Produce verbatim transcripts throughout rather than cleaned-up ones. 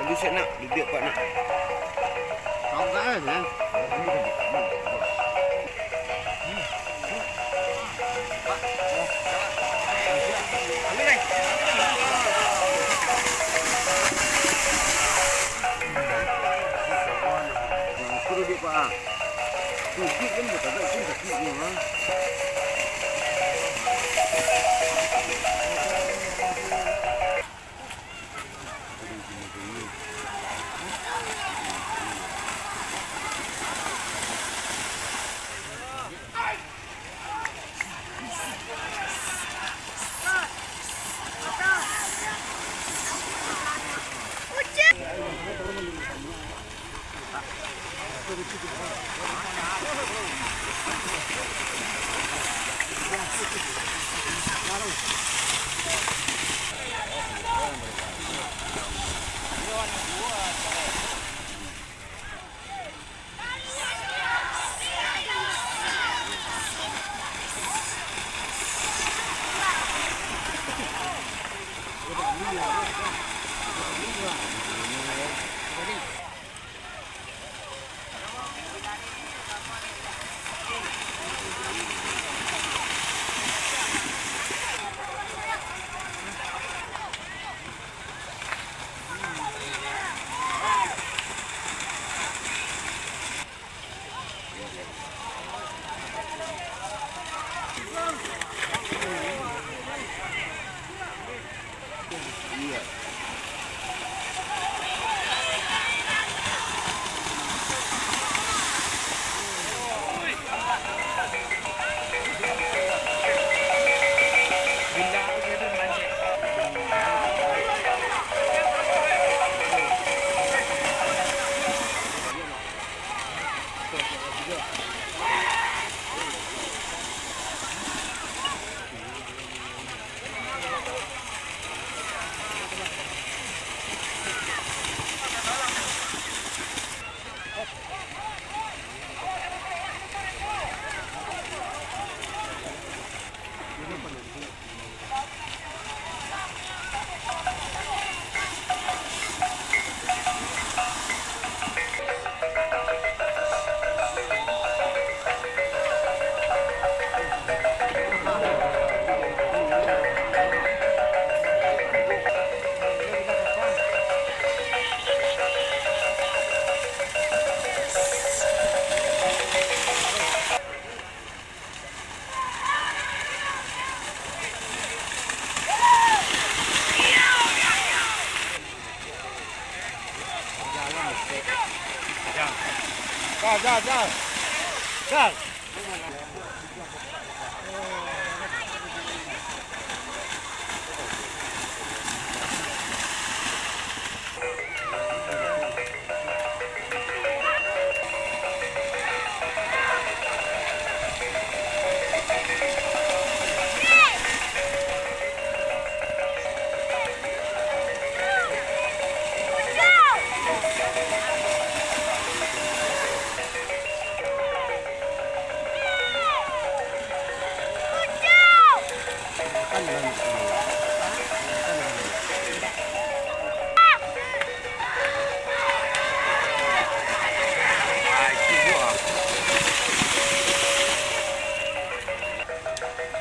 Lalu siap nak, duduak kuat nak. Kau kan, kan?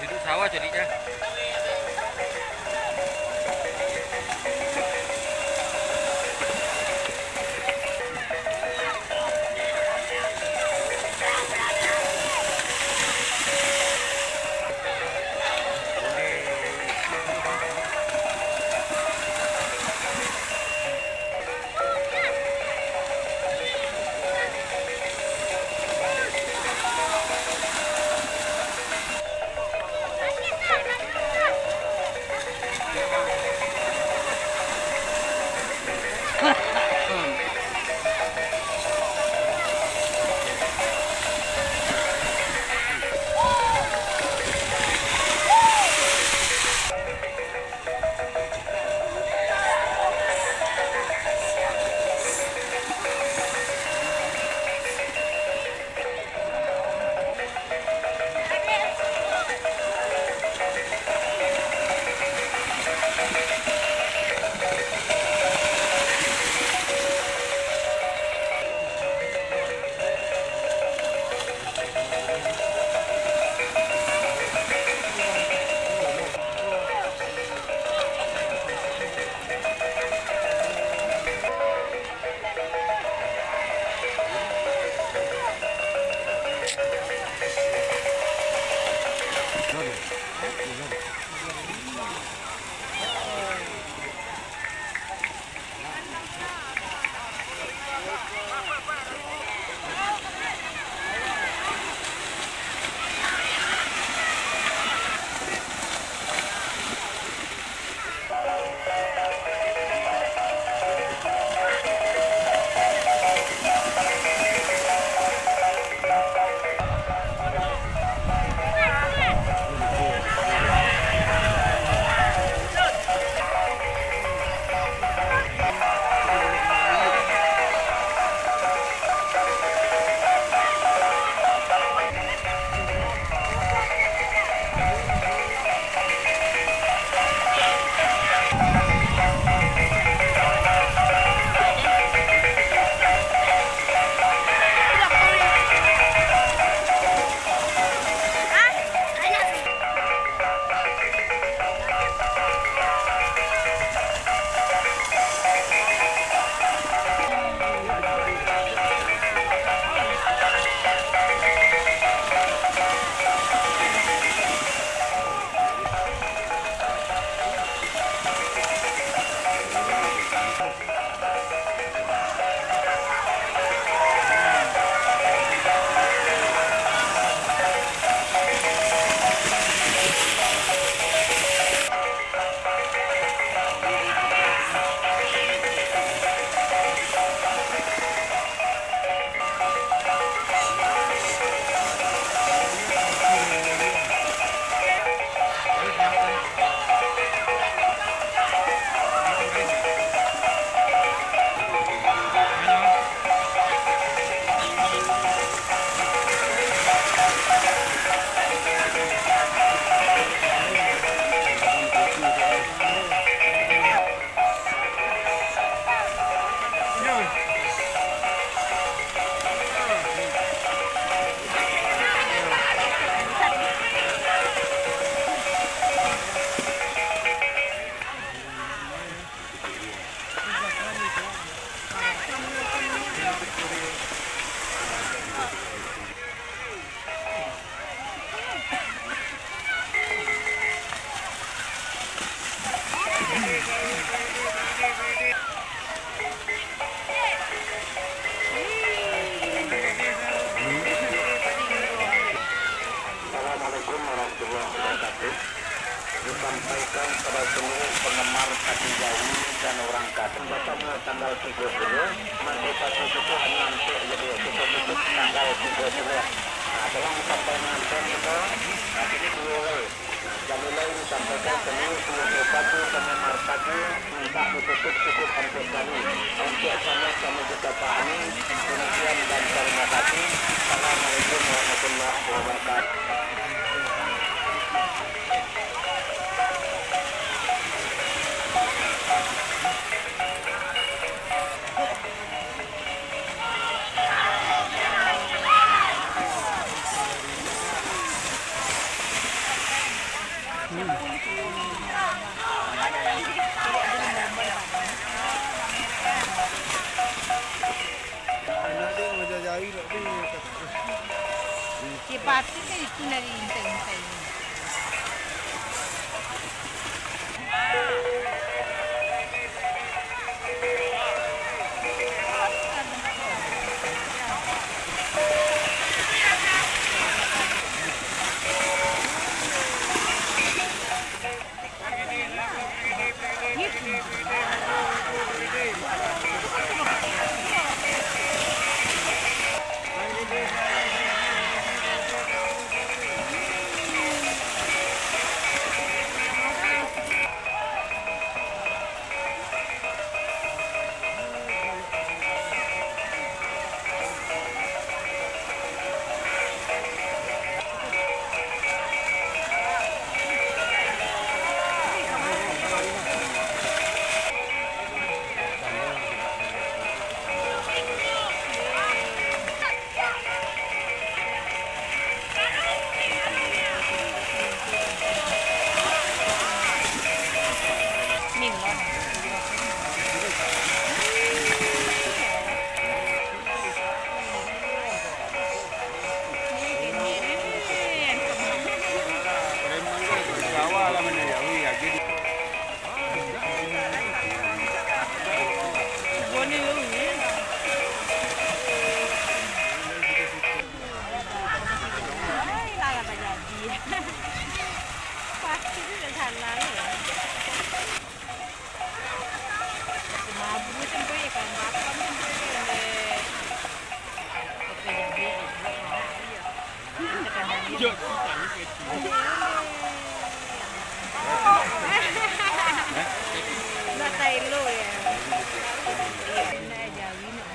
Duduk sawah caliaknyo. Pati Jawi dan urang Kadung. Basanyo tanggal tigo puluh, antisipasi suku hanyo ampek jadi suku-suku tanggal tigo puluh. Nah, tolong sampai mangantian kito, nah, kini duo lai. Nah, jam nilai disampaikan kami, suku Pati, Panyamar Pati, mintak ditutup suku ampek kami. Ampek sangat kami juga pahami. Demikian dan terima kasih. Assalamualaikum warahmatullahi wabarakatuh. Anak dia macam jari nak tu. Dia pasti kan itu nak diintai-intai. Pasti tu dah salah ni. Mabuk macam tu, ya, kalau makan macam tu, ya, leh. Oke, jadi, ya. Nak tahu lo, ya. Iya, nak jauh, nak.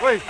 Woi.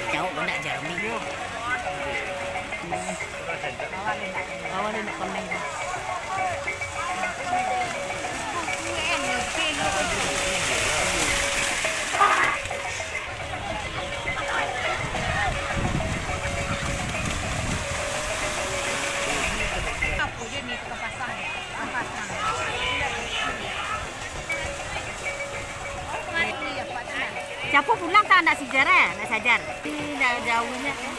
Jauh banyak Jeremy. Awan nak koneng. Siapa pulang tak nak sijar, eh? Nak sajar. Ini dah jauhnya, kan?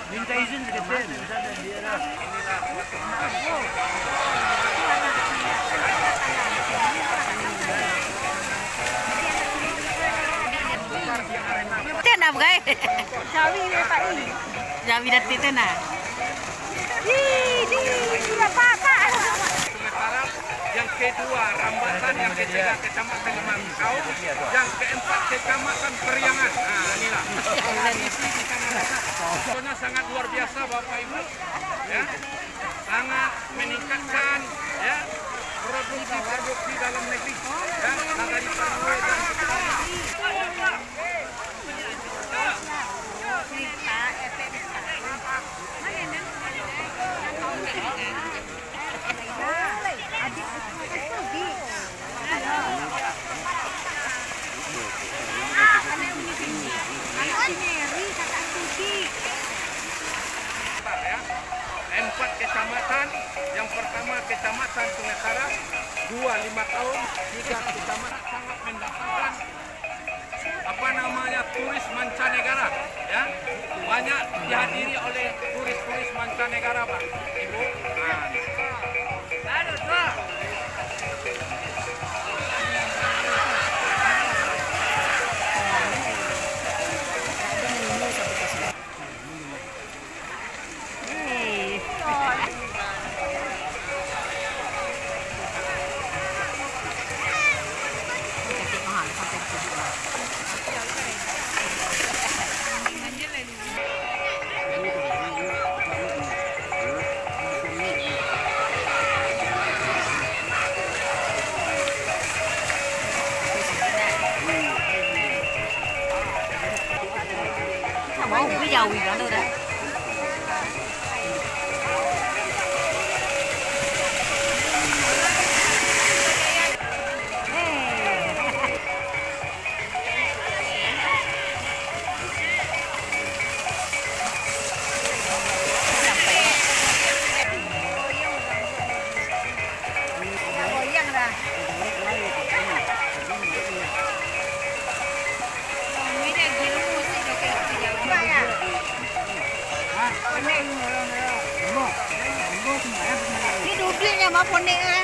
Minta izin sedikit. Itu nak bagai. Jawi, Pak I. Jawi dati tu nah. Ih, di, di, apa, apa? Sementara yang kedua, Rambatan, yang ketiga, Kecamatan Limau Kaum, yang keempat, Kecamatan Periangan. Nah, inilah. Tradisi di sana. Pokoknya sangat luar biasa, Bapak Ibu. Ya. Sangat meningkatkan, ya, produksi-produksi dalam negeri. Ya, nagari Parnoe dan sekitarnya. Empat kecamatan, yang pertama Kecamatan Sungai Tara, dua Limau Kaum, tiga Kecamatan sangat mendatangkan apa namanya, turis mancanegara, ya. Banyak dihadiri oleh turis-turis mancanegara, Pak, Ibu. Nah. Mau beli jauh kan tu dah. Ni duduknyo mah ponek ah.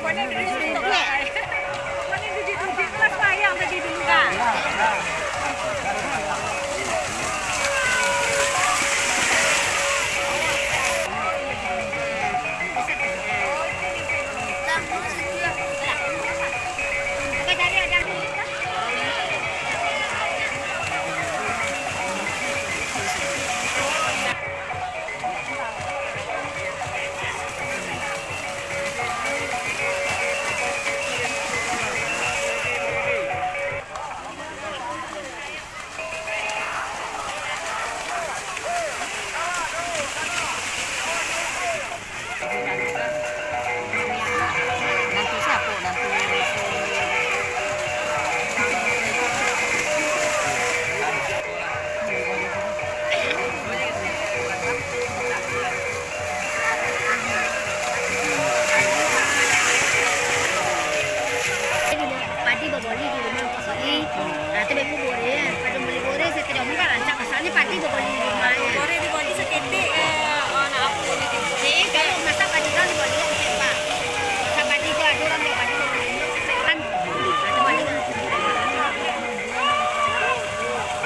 Ponek duduk-duduk lah sembahyang tadi dulu kan. Ah, tu beko boreh, pado boli boreh, satidaknyo kan rancak, pasalnyo padi baboli di rumah, yo. Boreh diboli saketek, eh, nak apo ni? Eh, kalau masak padi kan diboli saketek. Masak padi tu ado urang jual padi baboli kan. Ah, tu boli.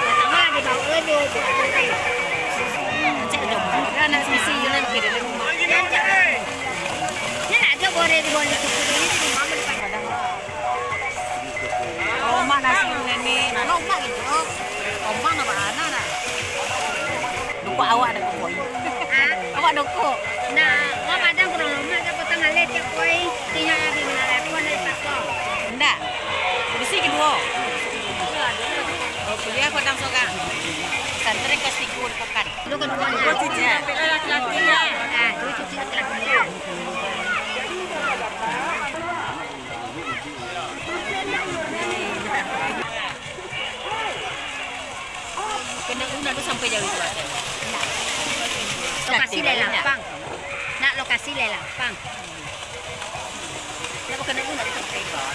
Datang lah, dibawa lah, dibawa boreh. Rancak ajo. Kan nak sisi je lah, kira di rumah. Rancak. Ni lah ajo boreh diboli tu, ini di rumah boleh pakai. Lomak nasi nenek. Lomak gitu. Lomak nak bana nak. Dokok awak dah dokok. Ha? Awak dokok. Nah, awak padang kurang lomak, dah potong alih tiap koi. Tinggal lagi menarik pun dari pasar. Ndak. Kursi kedua. Kuliah padang sorang. Santri kelas tiga di Pokan. Lu keduanya. Dua cucu laki-laki ya. Nah, dua cucu laki-laki. Kena guna tu sampai jauh tu. Lokasi lai lapang. Nak lokasi lai lapang. Nak kena guna tu sampai jauh.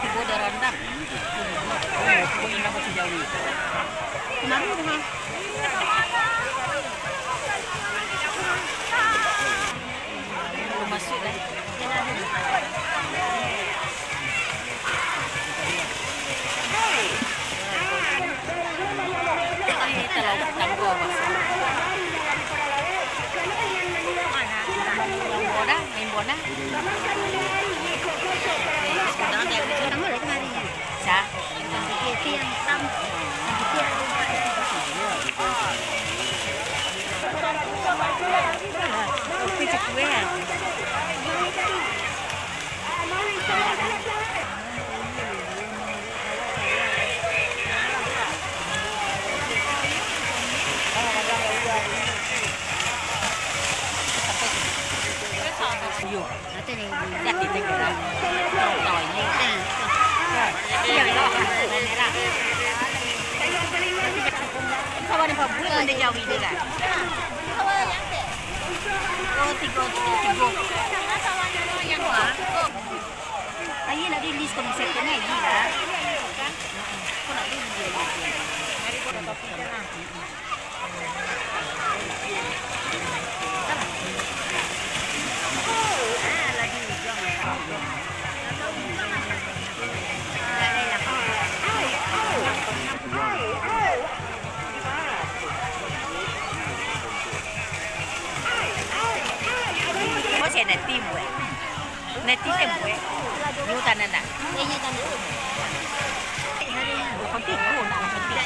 Tigo darandam. Tigo indak masih jauh. Kenapa tu, ha? Belum masuk dah. Sa? Iyo. Kawan yang buat benda jauh itu kan? Oh, tiga, tiga. Ayo nak rilis konsep tu, nak rilis lah. Kau nak rilis. Kau saya nanti buat. Nanti saya buat. Lu tanah nak? Iya, tanah. Pantigo nak, pantigo.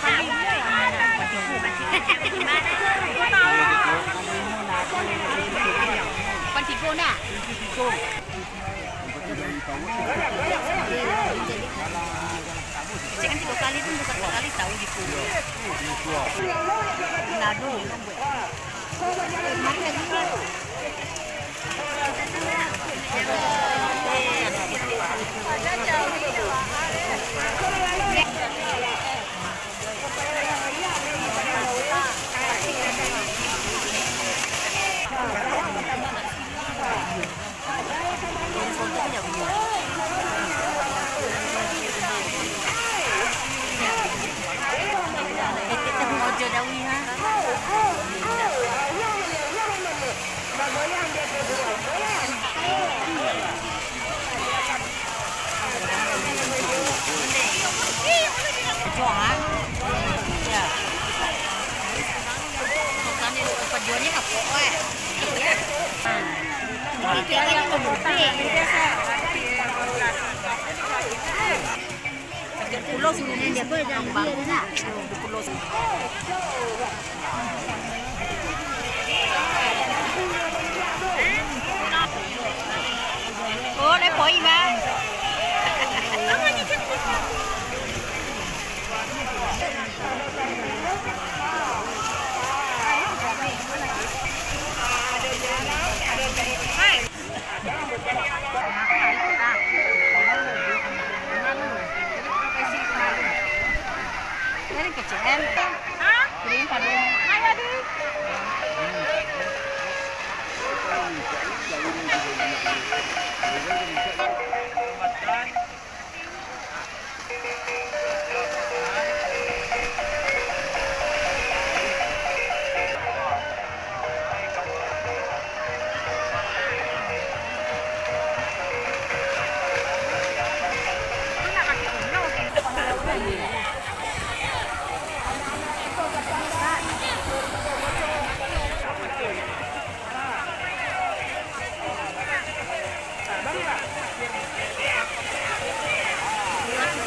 Pantigo nak? Cek kan tiga kali tu, bukan dua kali tahu gitu. Nah, dulu. Pulau suruh dia, dia pun jangan dia nak. Pulau suruh. Oh, dah poi, bang. Dari K C M. Hah? Kirim kado. Ayo, Di.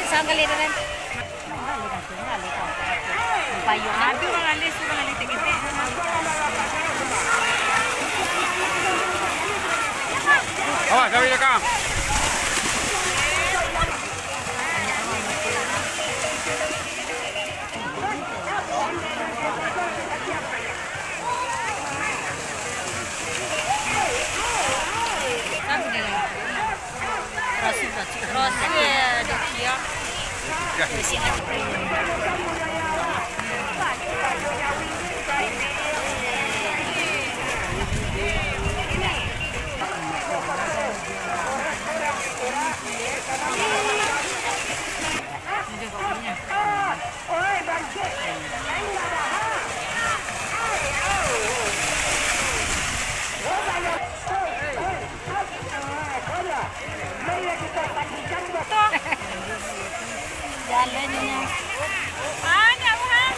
Sangkali tu kan. Payung. Aduh, urang alis, urang alis tek-tek. Awas, kami rekam. Rasul, Rasul. Rasul, eh, Dakia. Jalannya. Banyak, Bang.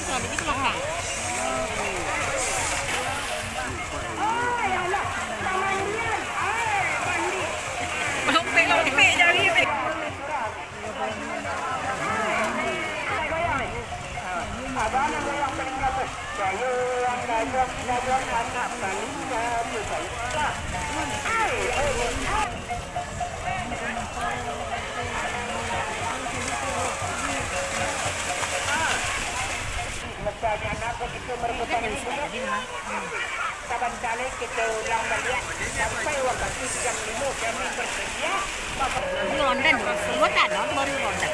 Itu habis itu makan. Lompek, lompek, jari, pek. Sabanta lai kito ulang baliak sampai wakatu jam limo kami bersedia. Ini ronda dulu, dua tanah baru ronda.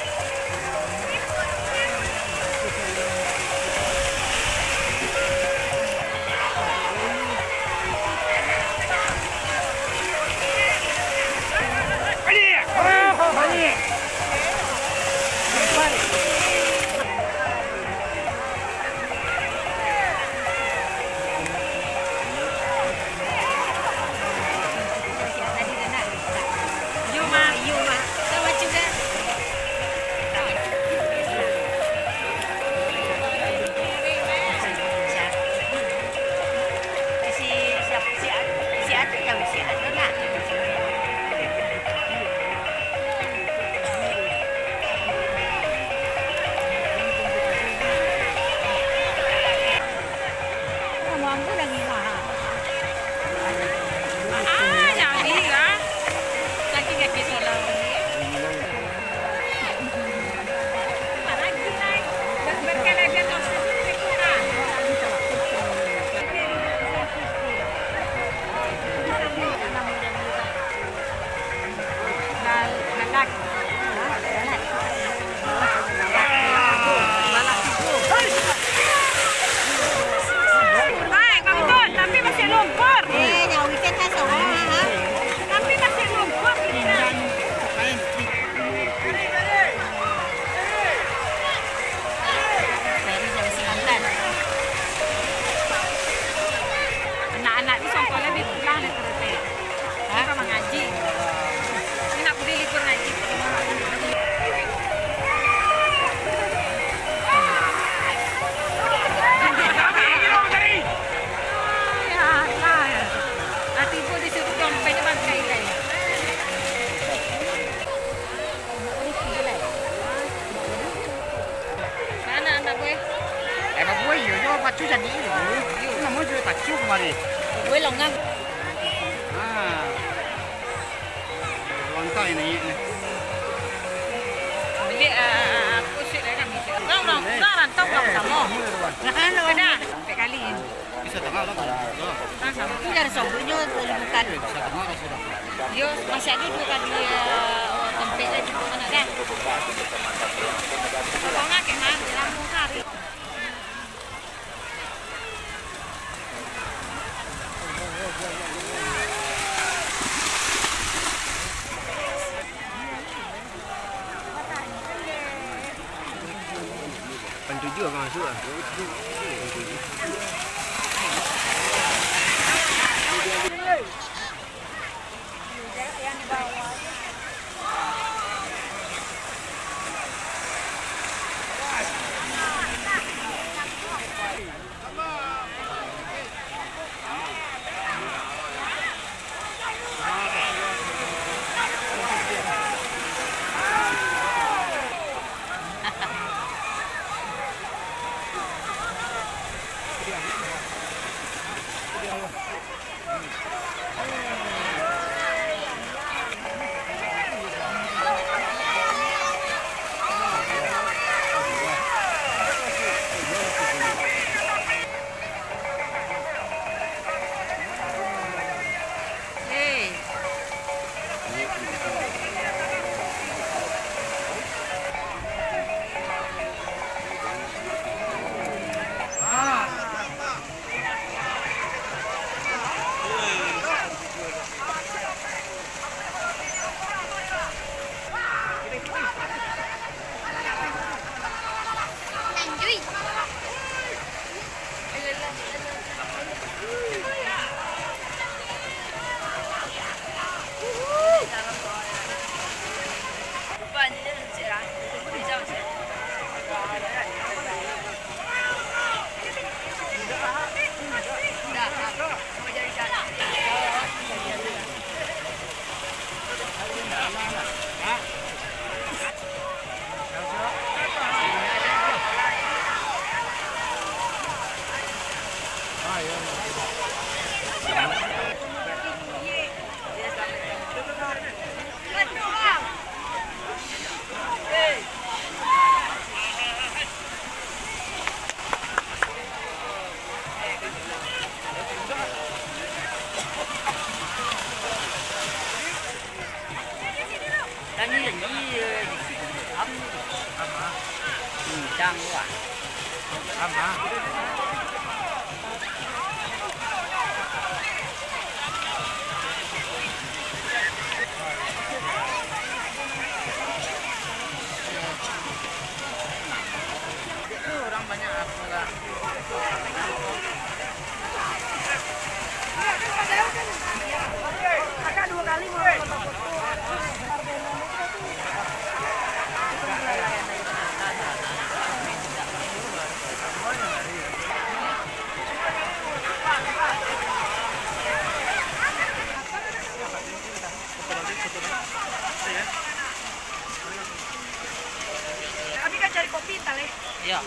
Mampu lagi mahal. Ah, nyari lah. Sakit kaki solah. Lagi naik. Ber-, berkelebihan oksigen itu, nah. Hai, Bang Tun, tapi masih lumpur. Eh, yang weekend kan sama, ha? Tapi masih lumpur ini, nah. Dari jam sembilan. Anak-anak tu sampai lebih pulang dari kereta. Hah? Dia mangaji. Dia nak pergi libur ngaji. Ya Allah, ya. Ati pun disuruh dompetnya bangkai, guys. Sana anak gue. Eh, bapak gue, iyo, iyo, pacu jadi. Iyo. Itu namanya juga pacu kemarin. Gue longang. Ah. Lontar ini, ini. Beli, eh, eh, eh, aku sih dari kami. Orang, orang, orang rantau, orang sama. Nah, kan, ada. Sampai kali ini. Itu dari sombonyo dari bukan. Yo, masih ada dua kali, eh, tempe lagi tu mana dah. Pokoknya kayak mana, lama hari. Pan tujuh abang masuk lah. Tadi, tadi, eh, di situ. Am. Bincang, wah. Itu orang banyak aku lah. Kami kan cari kopi, Taleh. Iya.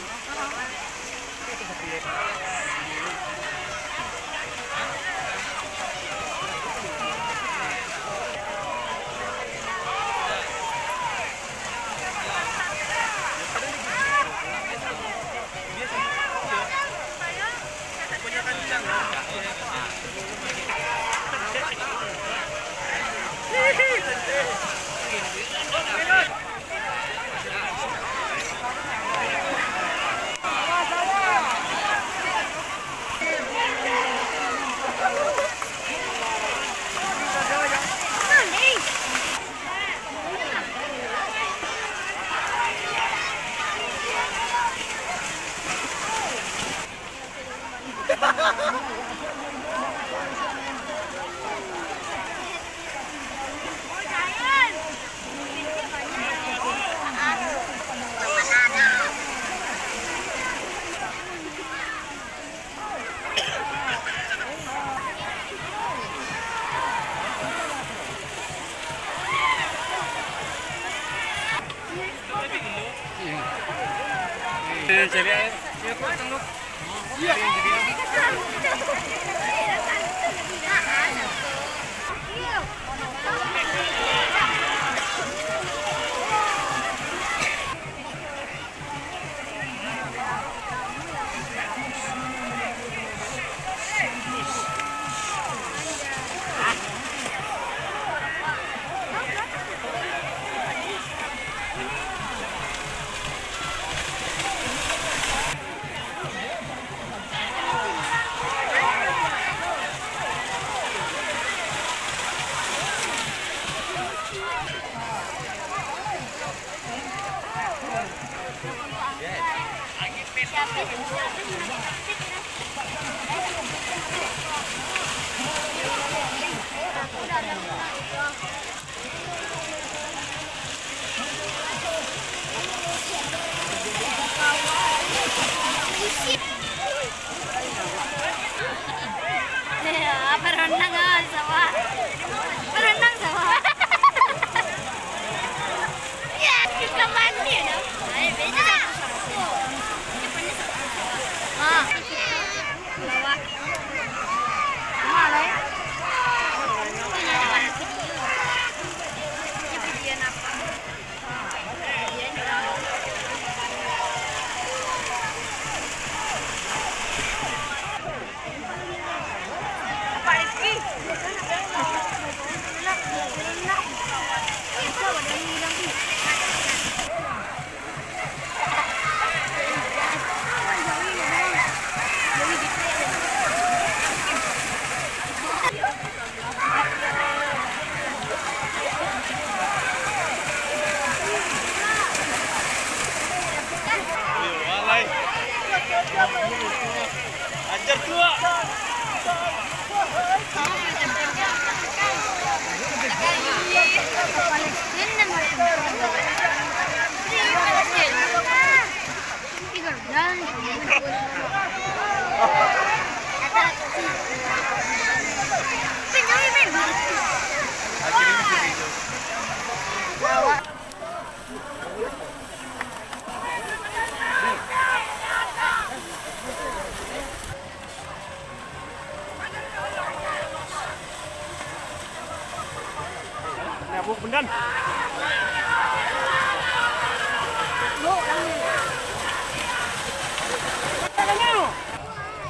Nah, bu, bendan.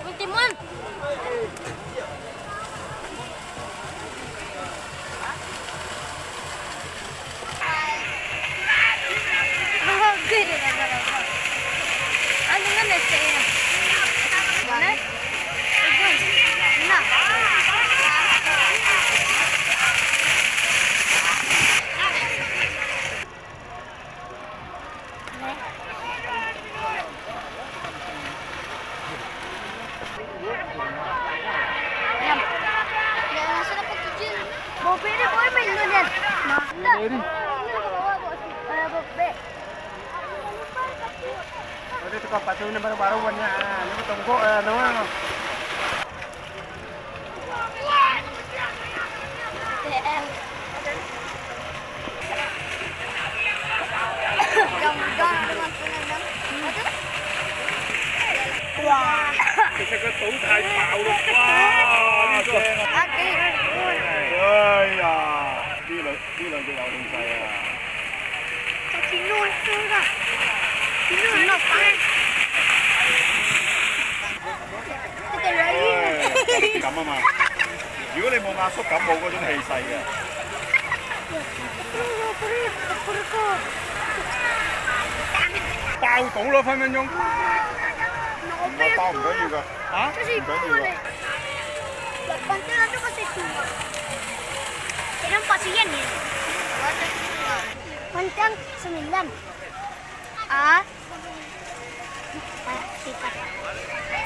Ultimon. Ada tukang pacu ni baru-baru banyak. Ah, ini tonggok, eh, nama? Wah. Wah, ini tuh. Oke. Wah, ya. Gila, gila, gila orang saya. Cak Cino itu dah. Cino, Cino, Pak. Kita lari. Eh, kamu mah. Dia boleh mau masuk kampung kau tu, hei saya. Tahu, tahu lah, Fan Menyong. Mau tahu enggak juga? Hah? Enggak juga. Pantai satu ke situ. Kira empat sian ni. Pantai sembilan. Ah. Sifat.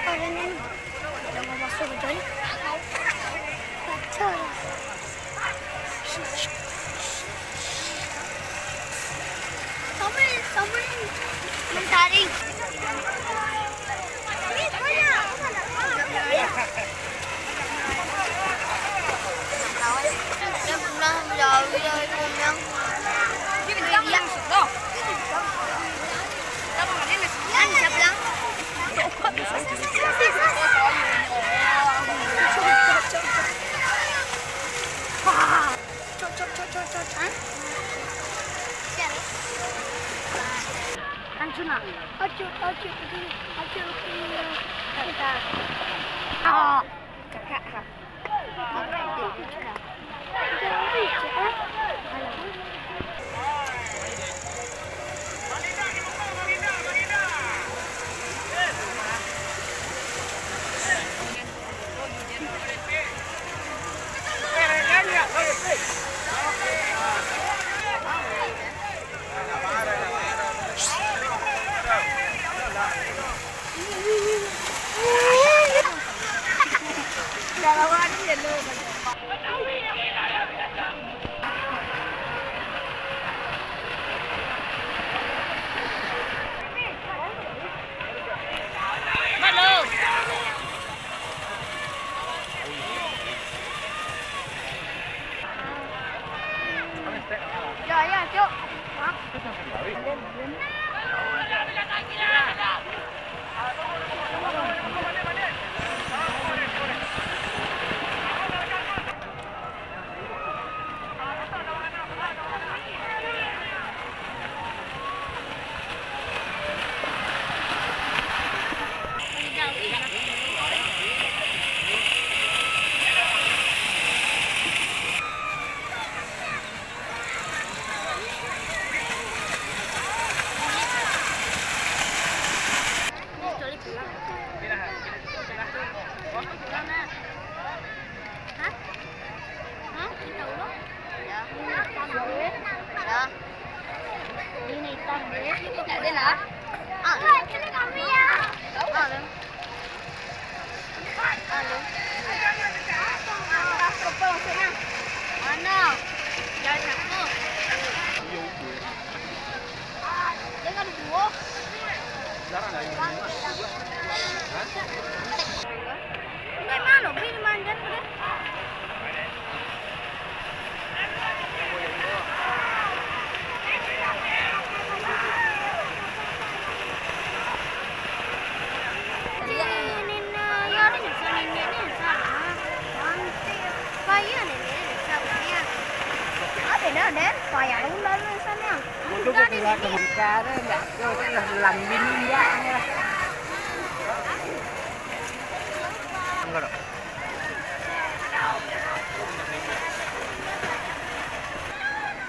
Orang ini udah mau masuk, betul? Betul. Kamu, kamu mencari. Ini banyak. Ancuna. Acu, acu, acu, acu, acu. Ah. Kakak, ha. Payah lu lalu sana. Bodoh kau tinggal teman. Sekarang nggak ada, udah lambin nggak ada. Enggak ada.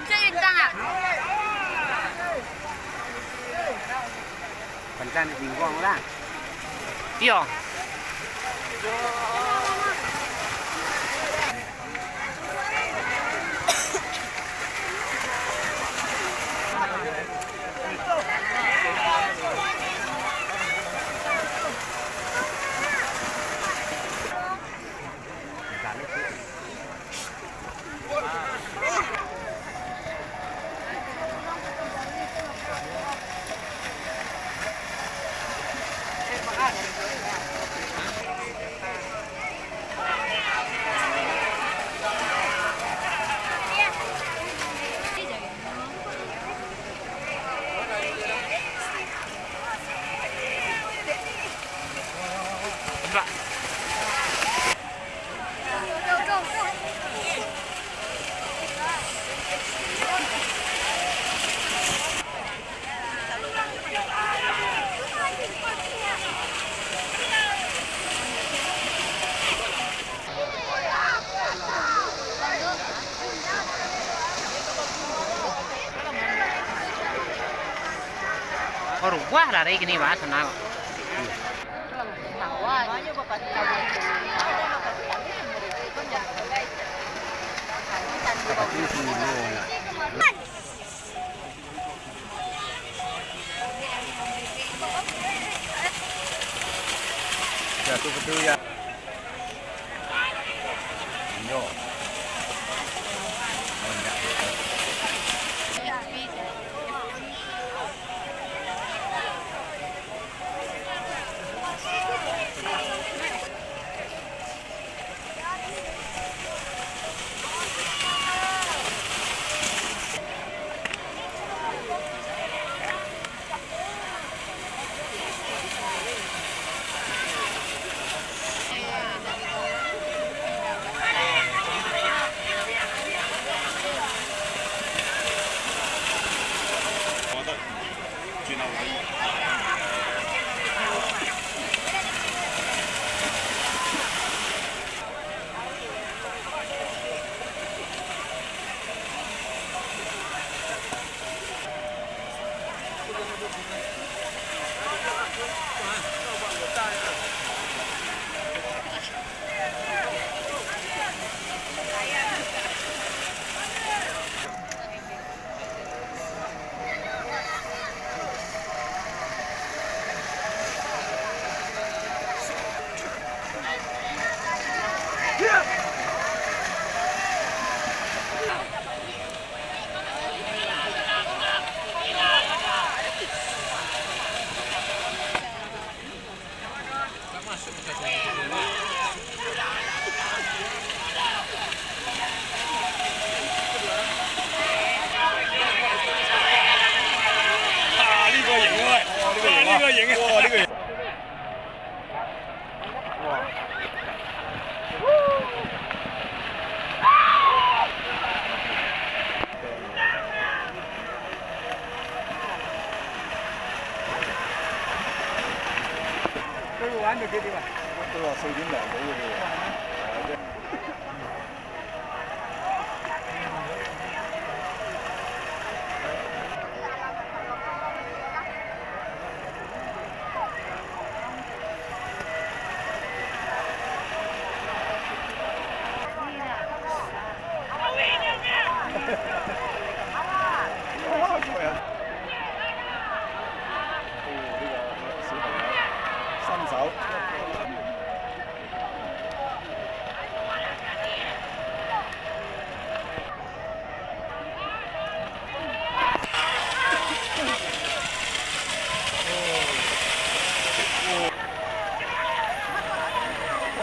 Bisa bintang nggak? Kencang di pinggang lah. Iyo. Baruah dari kini, Pak, sana kok. Jatuh betul ya. Iyo.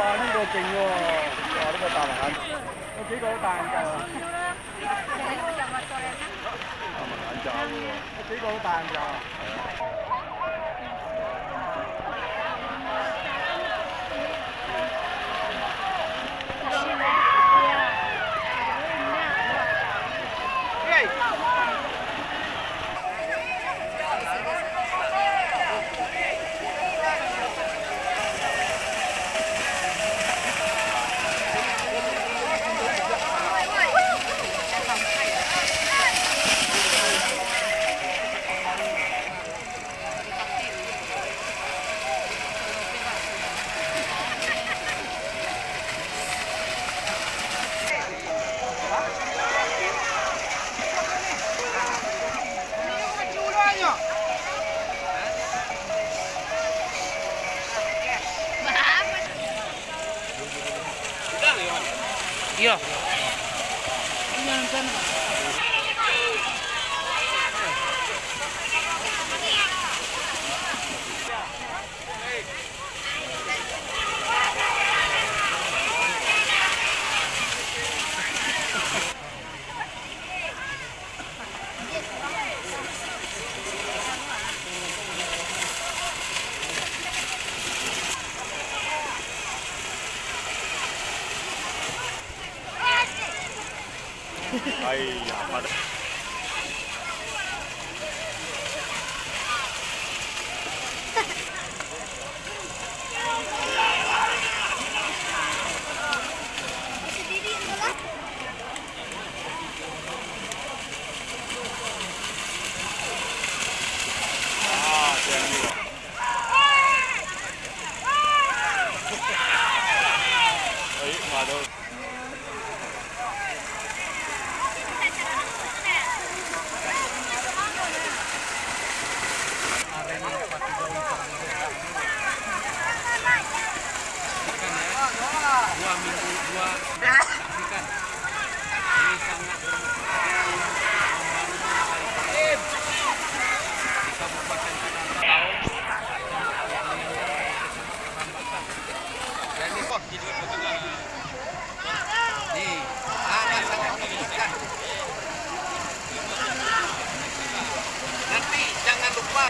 Wah, ni goceng yo. Wah, ni kau tahan. Oke, kau tahan, kau. Tahan, kau. Oke, kau tahan, kau. Iya. Ai, apa dah? Dua minggu, dua, saksikan. Ini sangat bermanfaat untuk membangun di Kabupaten Tanah Datar. Dan ini kok jadi Nih, sangat-sangat menyedihkan. Nanti jangan lupa.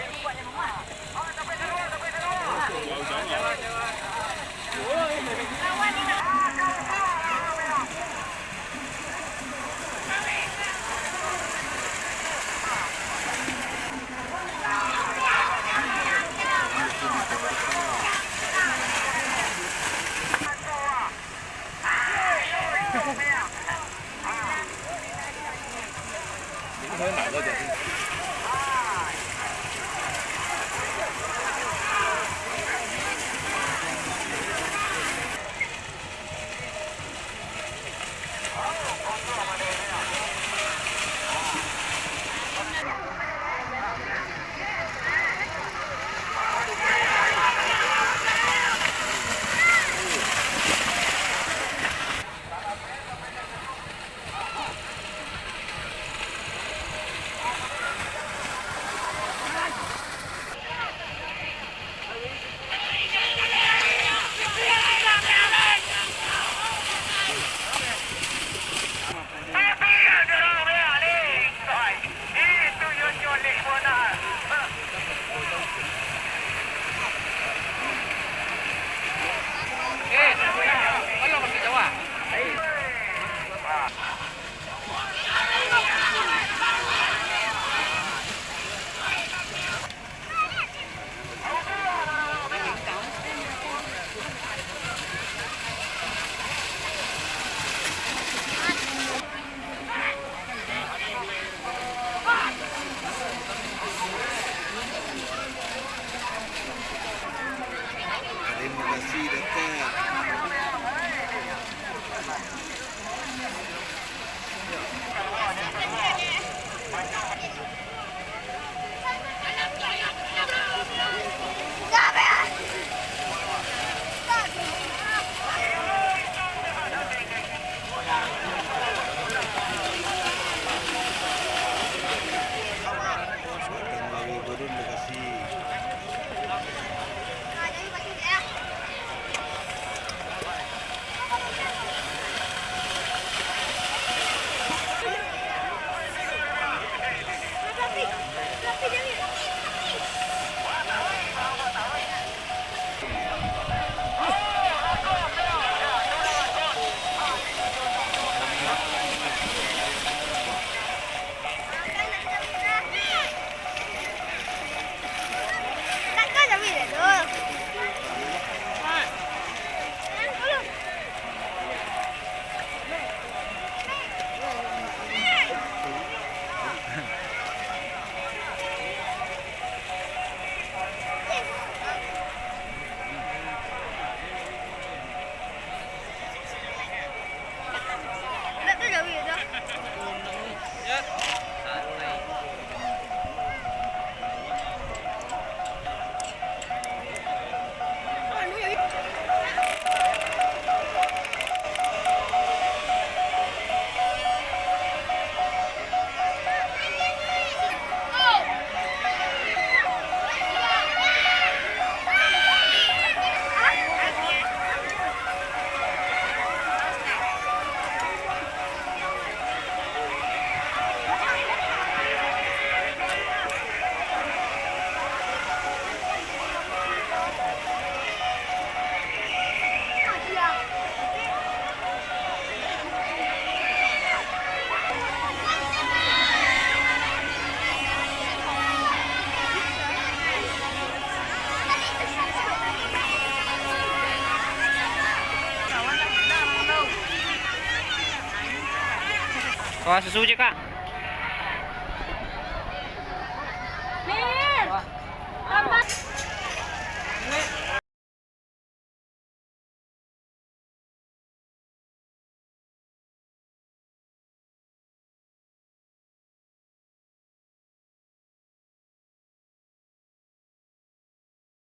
Terima kasih, Dokter. Bawa susu je, Kak.